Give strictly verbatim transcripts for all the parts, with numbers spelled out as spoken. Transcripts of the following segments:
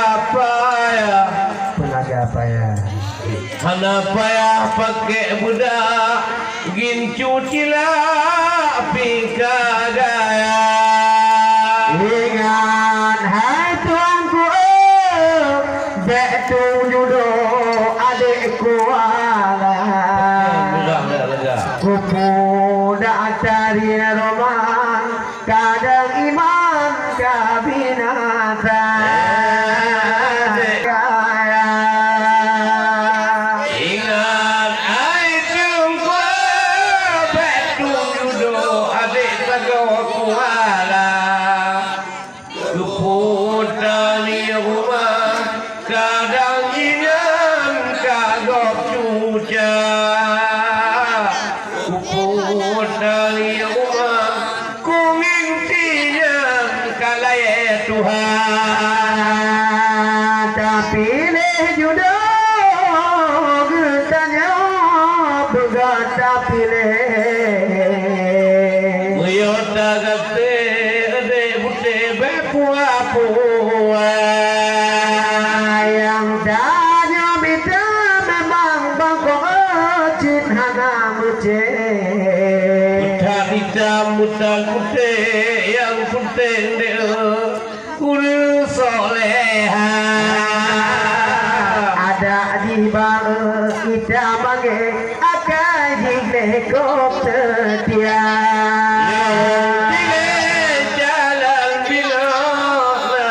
Payah. Peulaga payah. Hana payah pakai beudak, gincu cilak pih ka gaya. Ingat hai tuanku, eh, bèk tujudoe adék kuala. Peugah dak lega. Kupu dak tari roman. Kadang iman ka binasa. Ingat hai teungku, bèk tujudoe adék sagoe kuala. Keupeue tali rumah, kadang inan ka gob cuca. Keupeue tali rumah, Kuning tinyan ka layèe tuha. Tapiléh judoe geutanyoe beugöt tapiléh. Meunyoe tagaséh adék putéh bèk pua-pua. Nyang tanyoe mita memang bangkong cit hana meucé. Meutan itam, meutan putéh, nyang peunteng deuh ureueng soléha. Adak jih barô itam bangé, akai jih lé kôb seutia. Nyang dilèe jalan bilong na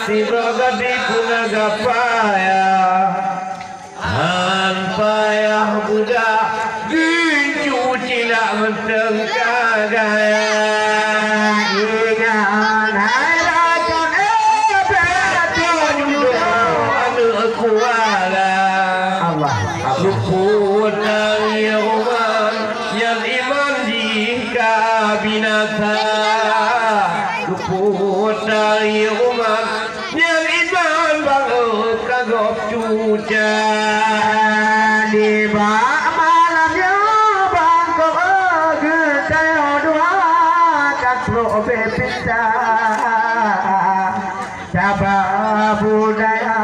sidroe gadih peunaga payah. Han payah beudak, gincu cilak mantong ka gaya. Ingat hai rakan, eh, bèk tujudoe aneuk kuala. Allah. Luput dari rumah, nyan iman jih ka binasa. Luput dari rumah, nyan iman barô ka gob cuca. Nibak malam nyoe bangkong geutanyoe dua ka trok bèe pinta. Saba budaya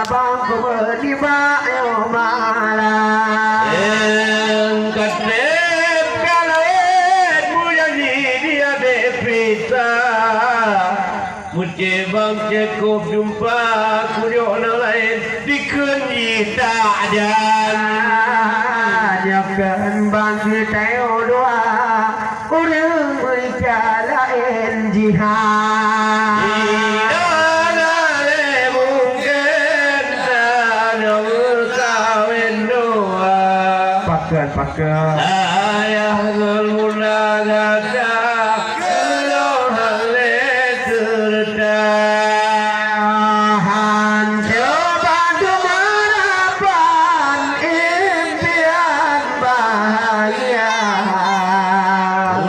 bangkong nibak nyoe malam. Nyang ka trép ka laén meujanji di adék pita. Meucebang cukôp jumpa, kujok nyang laén dikheun jih takjan. Nyoe kheun bang geutanyoe dua, ureueng meuica laén jiha. Inan lé mungken tanyoe meukawen dua. Pakon, pakon. Ayah ngon bunda gata. Keunoe han lé keureuta. Hanco bandum harapan impian bahagia.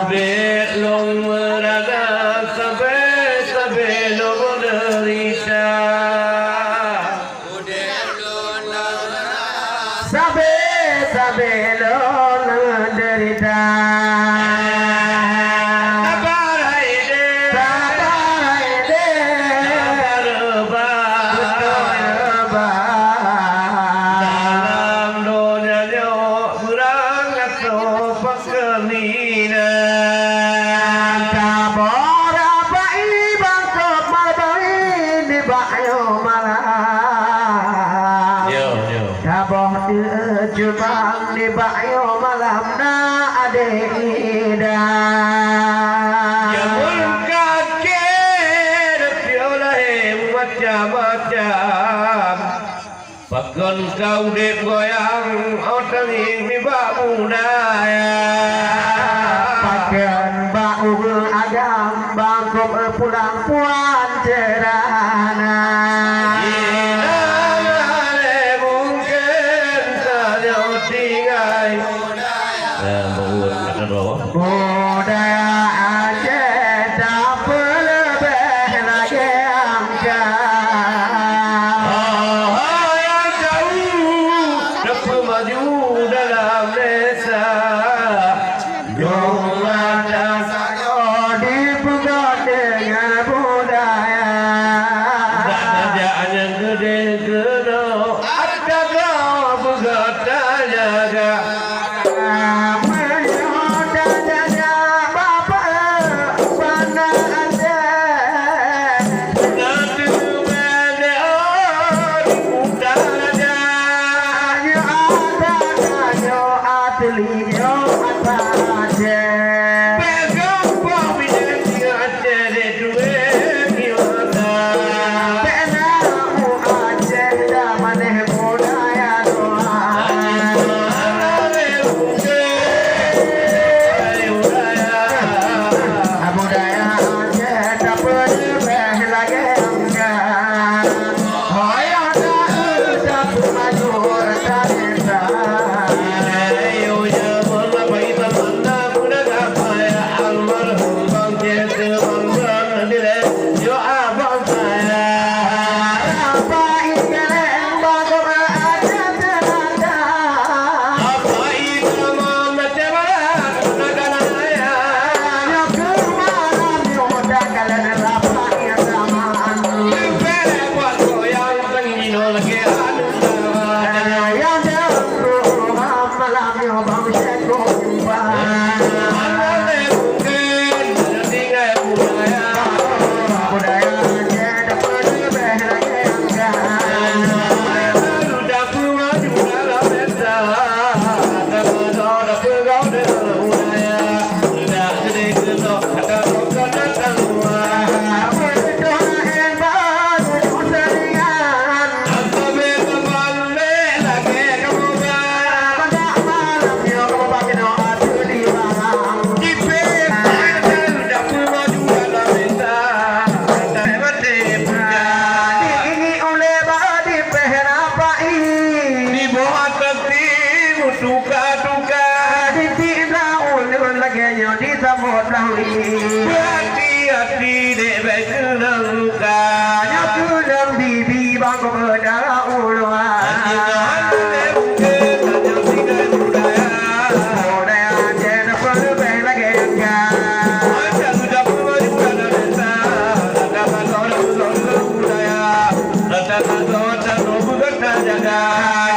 Udép lôn meurana sabe-sabe lôn deurita. Sabe-sabe lôn deurita. Sabar hai dek. Sabar hai dek. Sabar reubah. Beutôi reubah. Dalam donya nyoe beurangkat soe Keuminan. Taboh rabai bangkôb malbari nibak nyoe malam. Yo, yo. Taboh teuh cubang nibak nyoe malam na adék ida. Jameun kakée, piôh lahé macam-macam. Pakon ka udép goyang, oh tangieng nibak budaya. Pakon bak ureueng agam, bangkôb pulang puan cerana. Inang alé mungken tanyoe tinggai. Eh, beuet akan bawa. Budaya Aceh tapeuleubeh lagèe angka. Hai nyang jauh, tapeumaju dalam desa.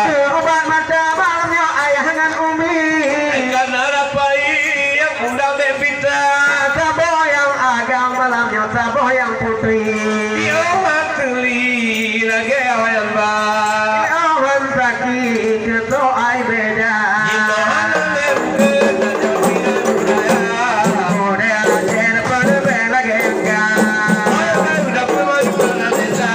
Keu ubat mata malam nyoe ayah ngon umi. Kana rapai nyang muda bèk pita. Saboh nyang agam malam nyoe saboh nyang putri. Yohan teuli lagèe ayam ba. Yohan sakét keu soai beda. Yohan lembut dan budaya. Budaya Aceh peuleubèh lagèe ka. Yohan dapur maju dalam desa.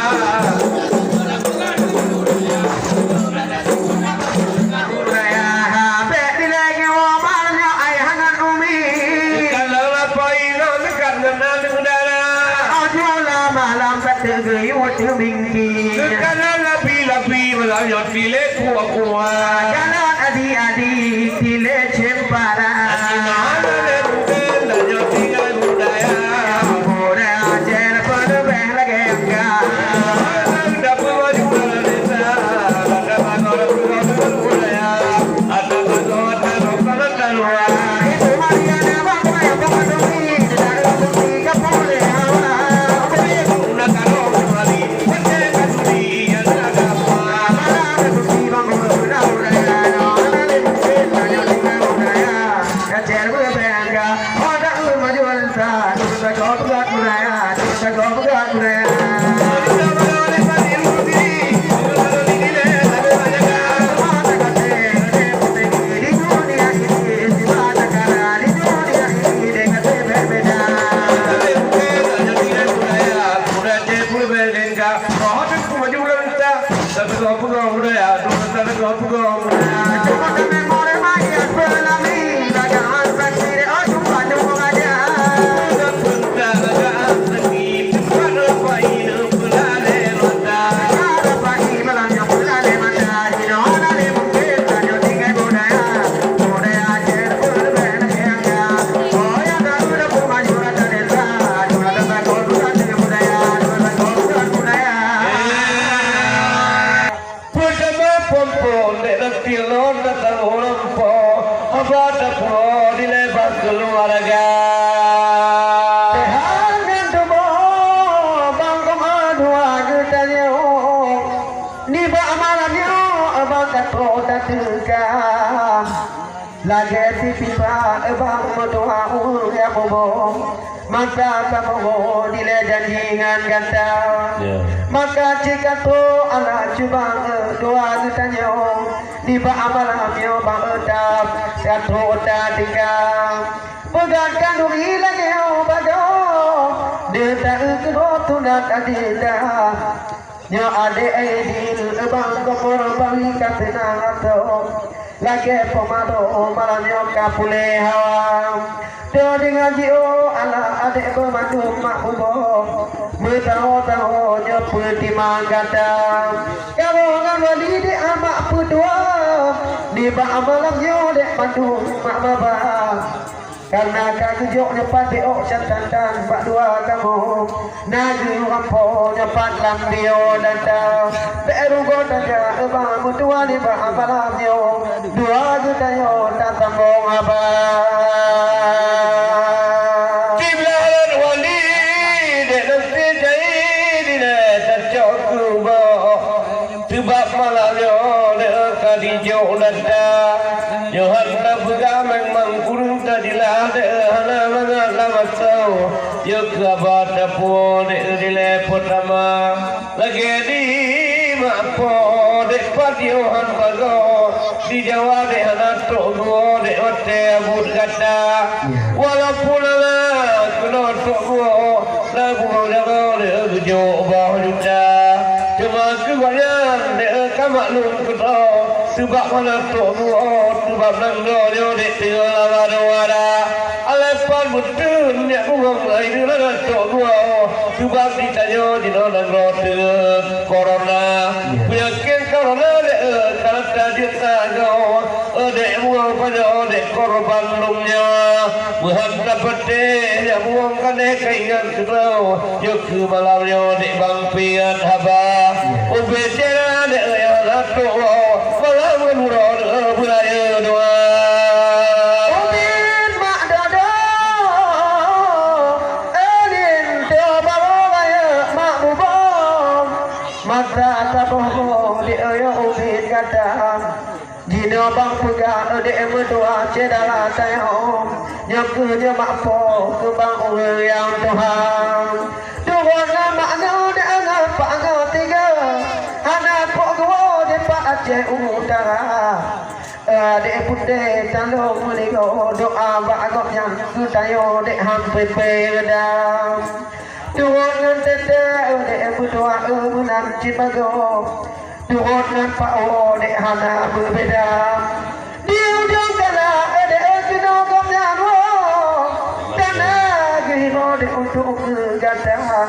Budaya habéh dilèe nyoe malam nyoe ayah ngon umi. Kalau lapor ilôn dekat ngon aneuk dara. Ujung lam malam ka teugeuyue teumingki. Kalau labi-labi malam nyoe tilèe kuah-kuah. Kalau adi-adi tilèe cempara. Aneuk dara nyoe tinggai budaya. Budaya Aceh peuleubèh lagèe ka. Peutamah phôn-phôn dek nanti lôn datang u lampôh, haba tapeurunoe dilèe bak keuluwarga. Tuhan ngon tuboh bang koma dua geutanyoe, nibak malam nyoe bang ka trôk tateuka. Lagèe sipeupat bang meutuah ureueng nyang muboh, maka saboh dilèe janji ngon gata. Ya. Maka cit ka trôk alah cuba dua geutanyoe, nibak malam nyoe bang teutab ka trôk tatinggai. Peugah khanduri lagèe nyoe bagoe, deuh ta-eu keudroe tunat adinda. Nyoe adék Aidil bang Gopur bang ka teunang atô, lagèe peumado malam nyoe ka puléh hawa. Toh deungon jiôh alah adék banmandum mak muboh, meusaho-saho nyoe peutimang gata. Kamoe ngon Wali dek amak peutuah, nibak malam nyoe dek mandum mak babah. Kareuna ka geujok nyoe pat beuôk catatan bak dua kamoe, na geurampo nyoe pat lam bioe data. Bèk rugoe tajak bak meutuah nibak malam nyoe, dua geutanyoe tasambong haba. Kiblah lôn Wali dek lôn sijai dilèe tacok keu boh. Seubab malam nyoe lé ka dijok data. Yohan na peugah memang kureueng tadilah deuh hana mangat lam asoe. Yôh keu haba tapuwoe deuh dilèe peutama. Lagèe di mak po dek pat Yohan bagoe. Di Jawa dek hana trok geuwoe dek watèe abot gata. Walaupun hana keunoe trok geuwoe, na bumoe jaroe dek geujok boh juta. Teuma keu gobnyan dek ka maklum keudroe, seubab hana trok geuwoe, seubab nanggroe nyoe dek teungoh laba dua dah. Alai pat beuteun nyak bungong ai deuh hana trok geuwoe, seubab di tanyoe jinoe nanggroe teungoh korona. Peunyakét korona dek ka rata jeuet tagoe. Dek buang panyang dek korban lôn nyoe, meuhan tapatéh nyak buang kanèh ka ingat keudroe. Yôh keu malam nyoe dek bang piet haba. Ubé syedara dek nyang na trok woe, malam ngon uroe dek beurayeue dua. Ubit mak dodo, ulôn teuh bawoe rayeuk mak bubong. Mata Taboh-boh di ayo ubit gata. Jinoe bang peugah dek meutuah syedara tanyoe. Nyoe keuh nyoe mak po keu bang ureuëng nyang tuha. Turot ngon mak nyoe dek ngon pak nyoe tiga. Hana pok geuwoe di pat Aceh Utara. Dek putéh taloe meuligoe doa bak gobnyan keu tanyoe dek han peureudam. Turot ngon teutek dek meutuah meunan cit bagoe. Turot ngon pak woe dek hana beubeda. Di ujong kana dek keunoe gobnyan woe. Kana geuhinoe dek untuk keu gata.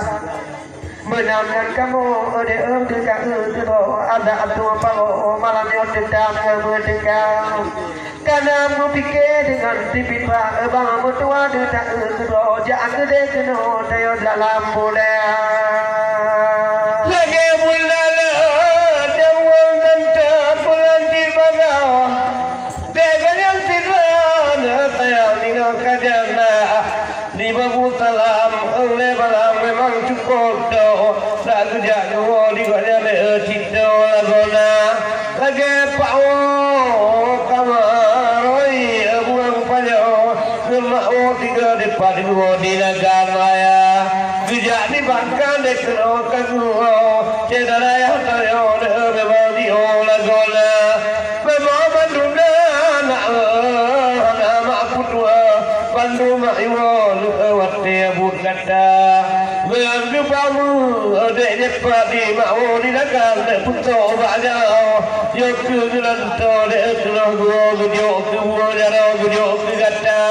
Meunan ngon kamoe dek teuka keudroe adak tuha paro malam nyoe teutab meuteuka. Kana meupike deungon tipipa bang meutuah deuh taeu keudroe jak keudeh keunoe tayue dalam buleuen. Lagée buleuen deuweueng ganteuek buleuen di bagaih. Dek ganyang sidroe tayue ningok ka jana. Di babu salam, ulée balam memang cukop do. Dak geujak geuwoe di gobnyan lé cit do lagoena. Lagée pak woe kamaroi buang pajoh. Ngon mak woe tiga dipat geuwoe di Nagan Raya. Geujak di Bangka dek keunoe ka geuwoe. Syedara yah tayong deuh memang di o lagoena. Memang bandum na anak hana mak putua. Bandum mak iwoe leueh watée buet gata. Ngon geubamu dek nyepat di mak woe di Nagan dek peutok bak nyoe. Yoh keu geulantoe dek keunoe geuwoe geujok keu bumoe jaroe geujok keu gata.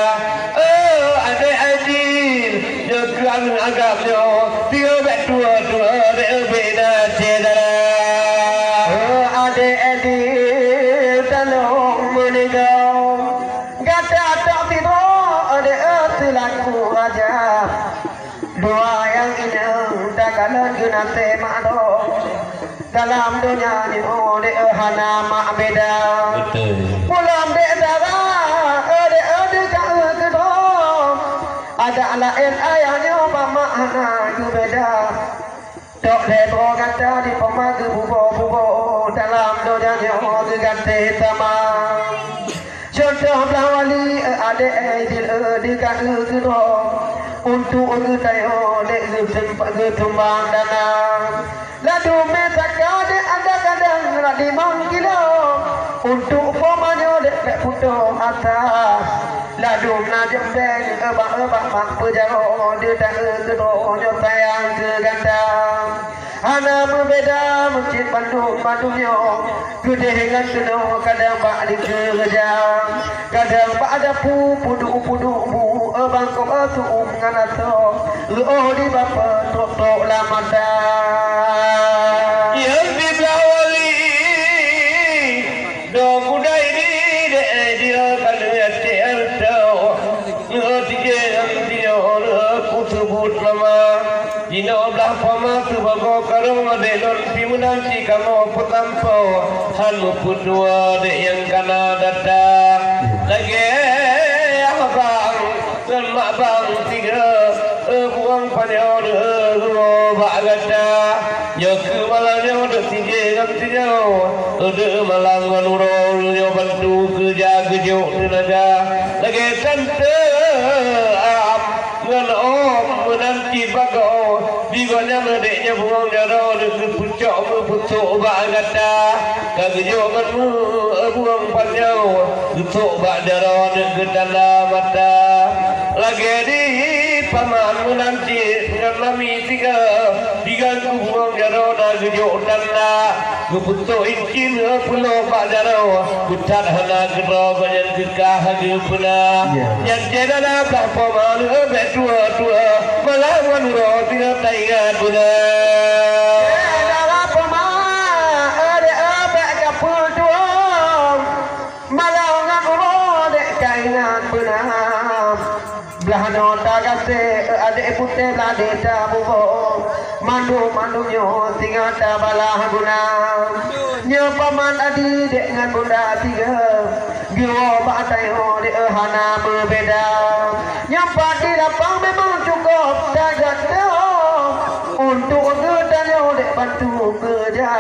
Oh, adek Aidil, nyoe keu aneuëk agam nyoe, piôh bék tuha-tuha bék beda syedara. Oh, adek Aidil, tanoh meuninggai. Gata tok sidroe adek seulaku raja. Dua nyang inong takalon geunaséh mak droe. Dalam donya nyoe dek hana mak beda. Betul. Pulang dek dara, eh, dek, eh, dek, eh, keudroe. Adak laén ayah nyoe bak mak hana geubeda. Tok lhée droe gata di poma geububo-bubo dalam donya nyoe geugaséh tamah. Contoh blah wali, eh, adek, eh, idil, eh, dika, eh, keudroe. Untuk geutanyoe dek geutem-, geutumbang dana. Ladum mé saka dek ada kadang ladimong kilo. Untuk poma nyoe dek bék putôh asa. Ladum na jeumbeng, eh, bak, eh, bak mak peujaroe, deuh ta, eh, keudroe nyoe sayang keu gata. Hana meubeda meucit bandum-bandum nyoe, keudeh ngon keunoe kadang bak dikeue reujang, kadang bak dapu peuduek-peuduek bu, eh, bangkok, eh, su'um ngon asoe, reuoh di bapeue trok-trok lam mata. Nyang siblah wali, dong kudai di dek dia ka leuet cek hareuta, nyoe tijéh nyang dia, nyoe kuseubut nama. Jinoe blah pama sibagoe karong adek lôn pi meunan cit kamoe peusampoe, han meupeutuwoe dek nyang kana data. Lagée abang ngon mak bang tiga, eh, buang panyöt, eh, ruwoe bak gata. Nyoe keuh malam nyoe dek tijéh ngon tinyoe, eh, dek malam ngon uroe nyoe bantu keuja geujok teunaga. Lagée tante am ngon om meunan cit bagoe, di gobnyan dek nyoe buang jaroe dek geupucok meupeutrok bak gata. Ka geujok ngon meu, eh, buang panyöt, geutrok bak jaroe dek geutanda mata. Lagée di paman meunan cit ngon mami tiga, di gangku buang jaroe na geujok tanda. Geupeutrok incin, eh, peuloh bak jaroe, geutat hana keudroe gobnyan keu ka hana peuna. Ya. Nyan cit dara blah poma leueh bék tuha-tuha, malam ngon uroe singoh taingat beuna. Eh, dara poma, eh, dek, eh, bék ka peutuha, malam ngon uroe dek ka ingat beuna. Blah nyoe tagaséh, eh, adek putéh blah deh tamuphom. Mandum-mandum nyoe singoh tabalah guna. Nyoe paman adi dek ngon bunda tiga, geuwoe bak tanyoe dek, eh, hana meubeda. Nyoe pat di lapang memang cukop tagaséh. Untuk geutanyoe dek bantu keureuja,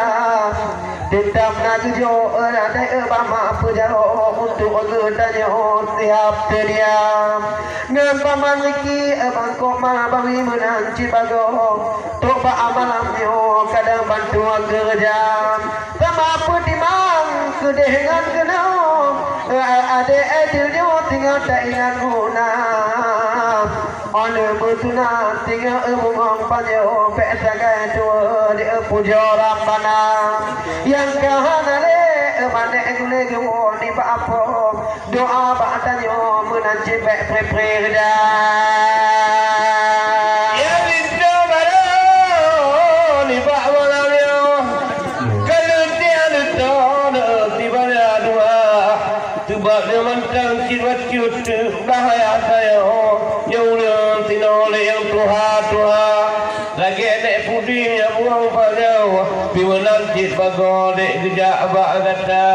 teutap na geujok, eh, adak, eh, bak mak peujaroe. Untuk geutanyoe siap seudia. Ngon paman Riki, eh, bangkok ma bawi meunan cit bagoe. Tok bak malam nyoe kadang bantu keureuja. Sama peutimang keudeh ngon keunoe, eh, adek Edil nyoe singoh taingat guna. Aneuk meutunan singoh eumungong panjoe, bék sagai tuwoe di pujoe Rabbana. Nyang ka hana lé, manéh gulée geuwoe nibak apom. Doa bak tanyoe meunan cit bék pré-pré dah. Ya linto baroe nibak malam nyoe. Kaleuti aleuto dibada dua. Teubak nyoe mantong cit bacut teuk bahaya sayoe. Nyoe ureueng tinoe lé nyang tuha-tuha. Lagée nék pudi nyang buong pajoe, pi meunan cit bagoe dék geujak bak gata.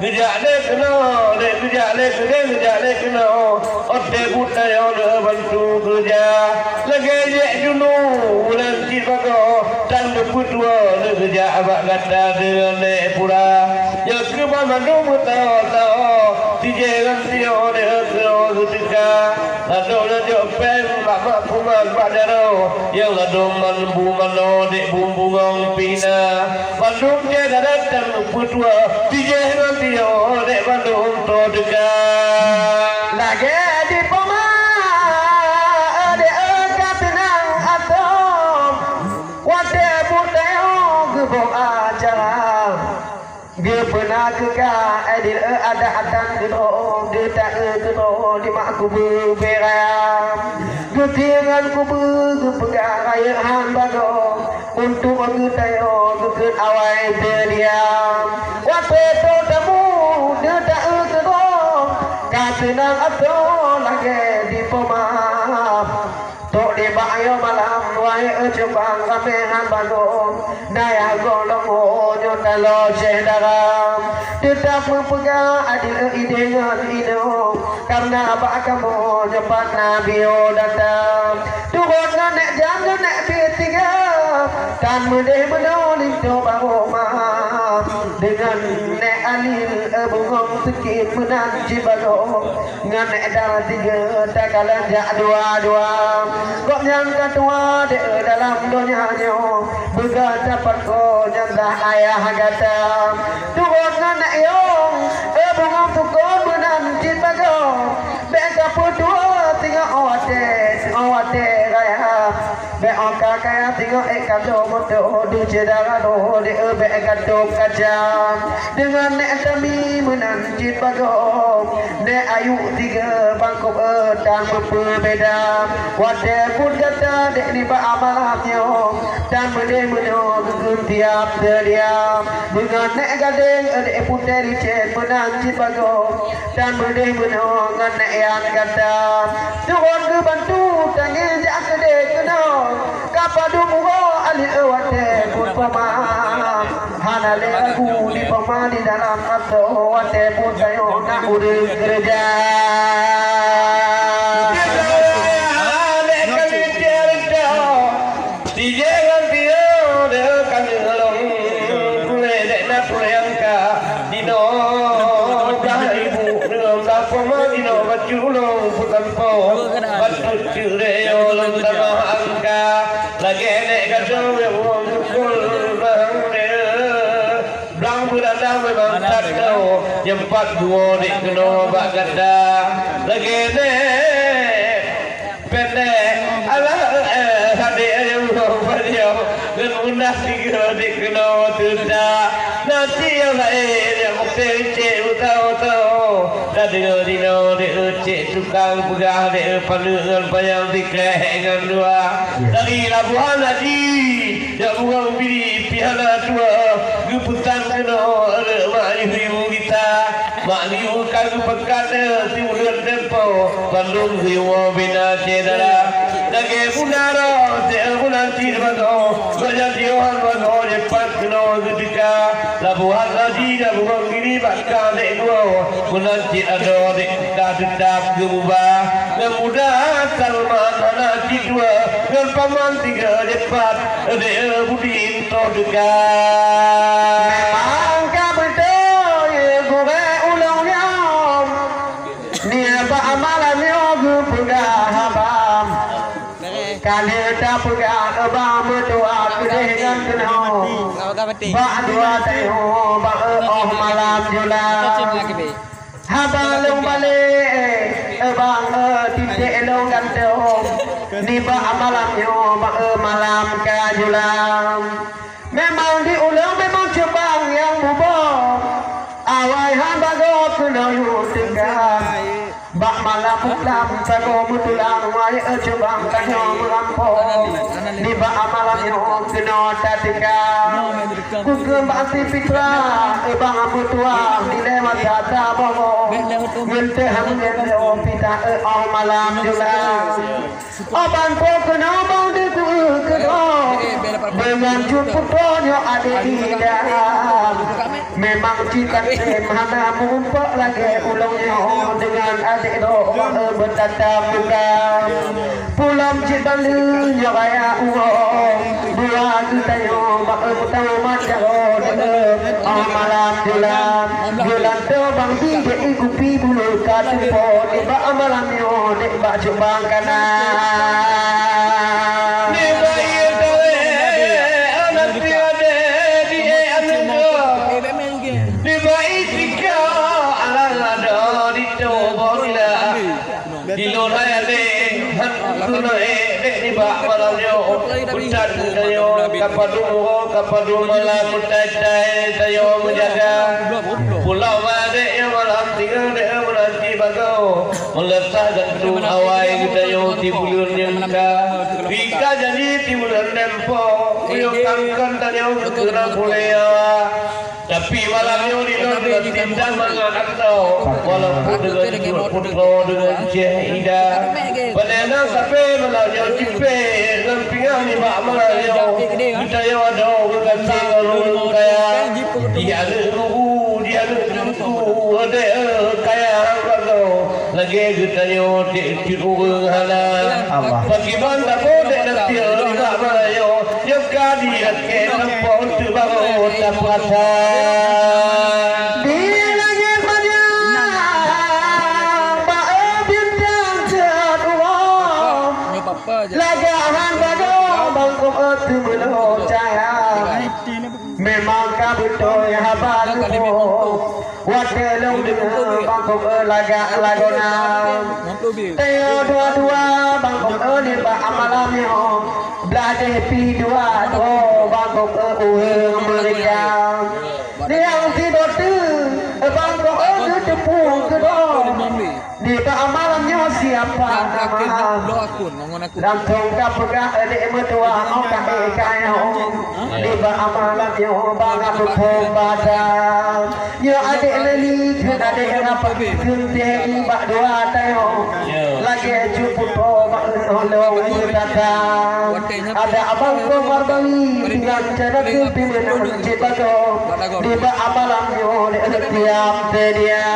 Geujak lé keunoe, dék geujak lé keudeh, geujak lé keunoe. Oté buet tanyoe neubantu keureuja. Lagée jek junu, meunan cit bagoe, tan geupeutuwoe lé geujak bak gata deungon nék pura. Nyoe keuh banmandum meutoe-toe, tijéh ngon tiyoe dék keunoe geuteuka. Ladôm nyang jok péng bak mak kuman bak jaroe, nyang ladôm man bu manoe dék bungong pih na. Bandum jih na datang peutuwoe, tijéh ngon tiyoe dék bandum toe teuka. Lagée di poma, dék ka teunang ateueh, watée buet tanyoe geuboh acara. Geupeuna keu ka Edil, eh, adak-adak keudroe, geutaeu keudroe di mak kubeue beuraya. Geutie ngon kubeue geupeugah rayeuk han bagoe, untuk geutanyoe geukheun awai teudiam. Watée toe tamu geutaeu keudroe, ka teunang ateueh lagée di poma. Tok nibak ayoe malam, wahé e cubang ramé han bagoe, dayah gohlom ho nyoe taloe syedara. Teutap meupeugah adil e idéh ngon inoe, kareuna bak kamoe nyoe pat na biyeu datang. Turot ngon nék Jan ngon nék Bit tiga, tan meudeh meunoe linto barô ma. Deungon nék Alil e bungong seukiet meunan cit bagoe. Ngon Edal tiga takalon jak dua-dua. Gobnyan ka tuha deuh dalam donya nyoe, beugata pat ko nyan dah ayah gata. Turot ngon Nek Yong, eh, bungong sukon meunan cit bagoe. Bék ka peutuha singoh watée, singoh watée raya. Bék ong ka kaya singoh ék ka bloe moto, deuh syedara roh di eu bék ka tôb kaca. Deungon Nek Tami meunan cit bagoe, Nek Ayuk tiga bangkôb eu tan meupeubeda. Watée buet gata dék nibak malam nyoe, tan meudeh meunoe geukheun tiab teudiam. Deungon Nek Gadeng eu dék putéh licén meunan cit bagoe. Dan meudeh meunoe ngon Nek Yan gata, turot geubantu tangieng jak keudeh keunoe. Ka padub uroe aléh watée buet poma, hana lé ragu di poma di dalam asoe watée buet tanyoe na ureuëng keureuja. Tijéh ngon piôh deuh ka nyeuhlong, kulét dék na puléh angka. Dinoe blah ibu ngon blah poma, dinoe bacut ulôn peutampo. Bacut ceurék lôn tamah angka. Lagée nék gadoh nyang uroe mukul bang deuh. Blang beurada memang that droe, nyang pat geuwoe dék keunoe bak gata. Lagée nék Pendek, alah, eh, hadé ayeuem uroe panyöt, ngon unah tiga di keunoe teuta. Nasi nyang laén nyang meukeue cek beutau-tau. Tadeungoe dinoe di cek tukang peugah di paneuk ngon panyang tikreh ngon dua. Dari Labuhan Haji, jak bungong biri pih hana tuwoe, geupeusan keunoe rot mak yue-yue gita. Mak yue ka geupeukat, eh, siuleuen tempo, bandum geuyue bina syedara. Lagée bunoe, teuh bunoe cit bagoe, gobnyan jiôh han bagoe, jipat keunoe Keudeka labuhan haji dan bumoe kiri bak ka dek dua, meunan cit adoe dek ka teutap geuba. Ngon muda Salman hana cit dua, ngon paman tiga jepat, dek Budin toh teuka. Memang ka beutôi gurée ulôn nyoe, nibak malam nyoe geupeugah haba. Ka lheueh tapeugah ubak meutuah keudeh ngon keunoe. Bak dua tanyoe bak óh malam jula. Haba lôn balek, bang, titek lôn gantoe. Nibak malam nyoe bak malam ka jula. Memang di ulôn memang cubang nyang muboh. Awai haba gob keunoe teuka. Bak malam muklam sagoe meutulang, wayée cubang tanyoe meurampok. Nibak malam nyoe keunoe tateuka. Kukeumbang si pitra, bang meutuah dilée mata taboh. Ngeunteuk hameuén lom pita óh malam jula. Abang po keunoe bang deuh keu keudroe. Deungon cut putroe nyoe adek Ida. Memang cit até hana meurumpok lagée ulôn nyoe deungon adek droe beutatap muka. Pulam cit ban lheueh nyoe raya uroe. Dua geutanyoe bak meutamah jaroe deuh. Óh malam jula. Geulantoe bang bi dek kupi bulu ka teupot. Nibak malam nyoe dek bak cubang kana. Nibak ié tawé anak tiada di anak. Nibak itika alang ada di tobo nila. Di lôn hai adek, han keuneuk ék dek nibak malam nyoe. Utat tanyoe, ka padum uroe, ka padum malam, meutai-tai tanyoe meujaga. Pulau adek nyang malam tinggai dek meunanti bagoe. Meuleusa jantung awai geutanyoe di buleuen nyang ka. Bika janji di buleuen dempo, kuyok kangkon tanyoe keukeurang puléh awak. Tapi malam nyoe di lôn teutindak mangat atau, walaupun deungon cut putroe deungon ceh Ida. Padahai na sabe malam nyoe cipék ngon pingan nibak malam nyoe. Geutanyoe adoe geugaséh ngon ureueng kaya. Di aneuk guru, di aneuk teungku, adek kaya bagoe. Lagée geutanyoe dek cit ureueng hana. Allah. Pakriban taboh dek nanti nibak malam nyoe. Nyang ka di akhé teumpat teubaroe tapeurasa. Di langét manyang bak bintang ceuhat uroe. Lagak han bagoe bangkong teumeulo cahya. Memang ka beutôi haba geuboh. Watée lôn deungoe bangkong lagak lagoena. Teuh dua-dua bangkong nibak malam nyoe. Blah deh pih dua droe bangkong ureueng meureuka. Nyang sidroe teuk bangkong geuteupeue keudroe. Nibak malam nyoe siapa nama? Langsung ka peugah lé meutuah, oh, ka éh kayong. Nibak malam nyoe bang aku peubada. Nyoe adék Leli kheun adék rapat kheun teuh nibak dua tayong. Lagée cut putroe bak lôn beutata. Ada abang Komar Bali dengan cara kheun pimeunang cit bagoe. Nibak malam nyoe lé tiam teuh dia.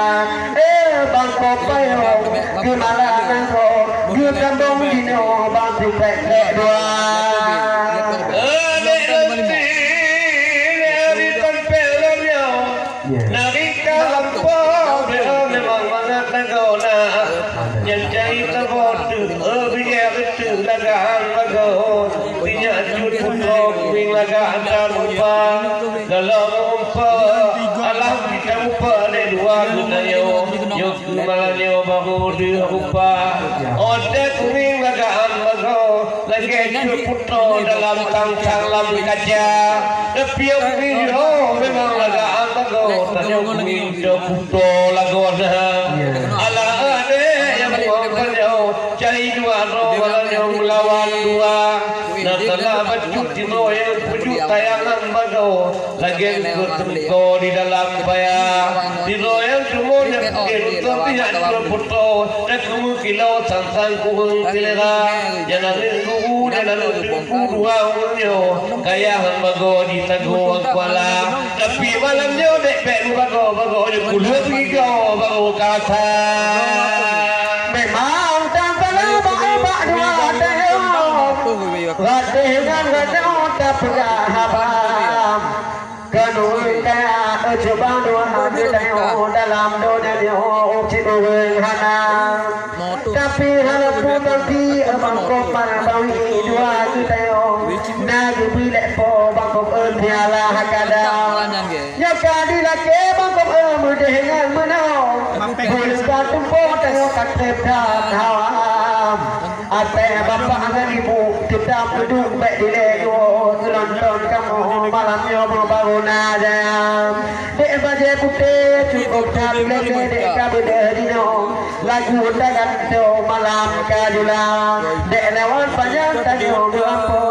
Eh, bang Kopayong, keunalan nanggroe, geukandong jinoe bang Tupék dua. Eh, lé leuti, lé ari tampék lom nyoe. Nari ka lampôh, memang mangat lagoena. Nyan cai saboh teuk, eh, bijéh beuteuek lagak bagoe. Sinyak cut putroe kumieng lagak atra rupa. Dalam rupa, alah kita rupa dek dua geutanyoe. Nyoe Malam nyoe barô deuh rupa, oté kuning lagaan bagoe, lagée cut putroe dalam tang-tang lam kaca. Tapi kuning nyoe memang lagaan bagoe, tanyoe kuning cut putroe lagoena. Alah adék nyang buang panjoe, cai dua droe malam nyoe meulawan dua. Na salah bacut timoh nyang pujuk tayangan bagoe. Geng keuteungko di dalam paya, di loyang cuma nyan geng keu pihak dua puto, dan kumu kilo sang-sang kuheng kilera, jalan guru, jalan guru dua ureueng nyoe, kaya han bagoe di Sagoe Kuala. Tapi malam nyoe dek bek bagoe, bagoe nyoe kuleueng gigoe, bagoe kasa. Memang tan salah bak dua teuh. Watèe nyan gata tapeugah haba. Keuneuk kaya cuba dua hati tengok dalam donya nyoe cit ureueng hana. Tapi hana pun nanti abang komar bawi dua hati tengok. Na geubilek po bangkok piala hakada. Nyoe ka dilakèe bangkok meudeh ngon meunoe. Buleuen ka tumpôk tengok ka trép that hawa. Até bapak ngon ibu, kita peuduek bèk dilèe nyoe, geulonton kamoe malam nyoe meubaru na jaya. Dek bajèe putéh cukôp that lé dek ka beudeuh dinoe, lagu tagantoe malam ka jula. Dek lawan panyang tanyoe meuampoe.